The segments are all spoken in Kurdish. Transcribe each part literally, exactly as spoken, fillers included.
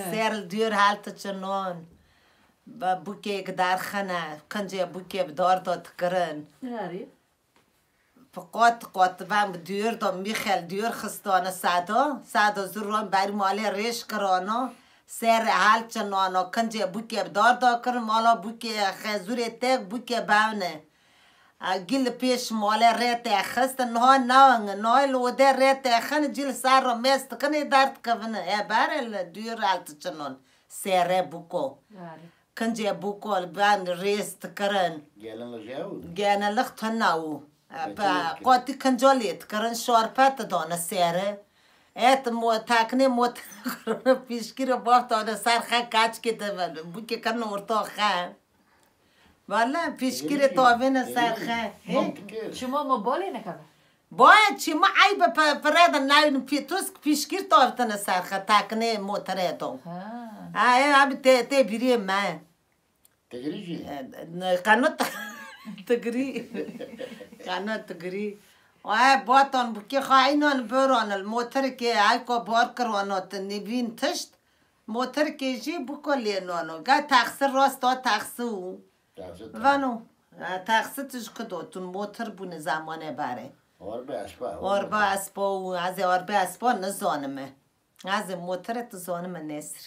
Ser li dûr hal diçinon. Bi bûkek derxine, kincê bûkê bi dar de dikirin. Yarî. Bi qat qat ben bi dûr de mîxel dûr xistane sada. Sada zû ron berî malê rêş kirana. Ser hal çinana, kincê bûkê bi dar de kirin, mala bûkê xezûrê tek bûkê bevne. A, gî li pêş malê rê te xist, niha newin, niha li wede rê te xin, cî li ser re mêz dikin, ê derdikevin. E, berê li dûr hal diçinon. Serê bûko. Yarî. Kincê bûko li ben rêz dikirin. Gelin li jew. Genellik tuna û. E, Peki, pe-, peki. qatî kinca lê dikirin, şarpe didane seri. Et mo-, teknê mot-, pişkî re bav dane ser xe kaçkê de bûkê kirin orta xe. Valla pişkî re tavêne ser xe. Hê? Mantıklı. Çima mobilê nekeve? Boya çima eybe pe-, pire de newin pî-, tusk pişkîr tavtine ser xe teknê motere do. Ha. Ha, e, abi te, te biriyê me. Tigirî jî. E, ne, qanot tigirî. Qanot tigirî. Ay, batan bûkê xayînan böran, moterkê ayko bar kirwano te nivîn tişt. Moterkê jî bûko lê nono. Ga taxi rast o taxi û. Taxi ta. Vano. Ha, taxi tij kidotun, moter bûne zamanê bare. Arbe espa. Arba espa û, ez ê arbe espa nizanime. Ez ê motere tu zanime nesir.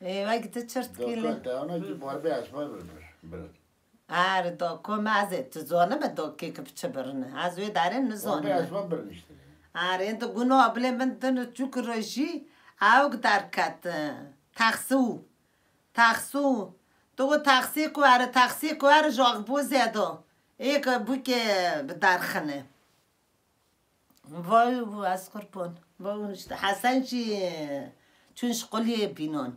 Ê, wek tu çirt kîle. Doka te ana ki arbe espa bir bir. Bir. Ar do kom ez ê tu zanime do kê ki biçe birine. Ez wê darê Arbe nizanime. espa bir işte. Arê tu guna bilê min din çuk rojî ew derket. Taxi û. Taxi û. Tu taxi ku are, taxi ku are ji axbo zêdo. Ê ke bûkê bi derxine. Vay, bu ez qurban. Vay, işte Hesen jî çün şkoliyê bînon.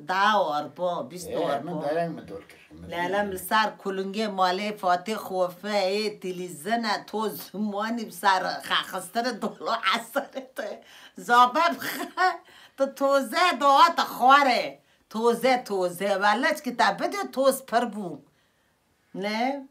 Da arba, bîst Ee, min arba. dereng mi dor kir. Lelem li ser kulingê malê Fatê xofe, ê tilîzine, toz zimanî bi ser xexistine dolo esere te. Zabe bixe, tu toze doa te xware. Toze, toze. Veleçki te bidê toz pir bû. Ne?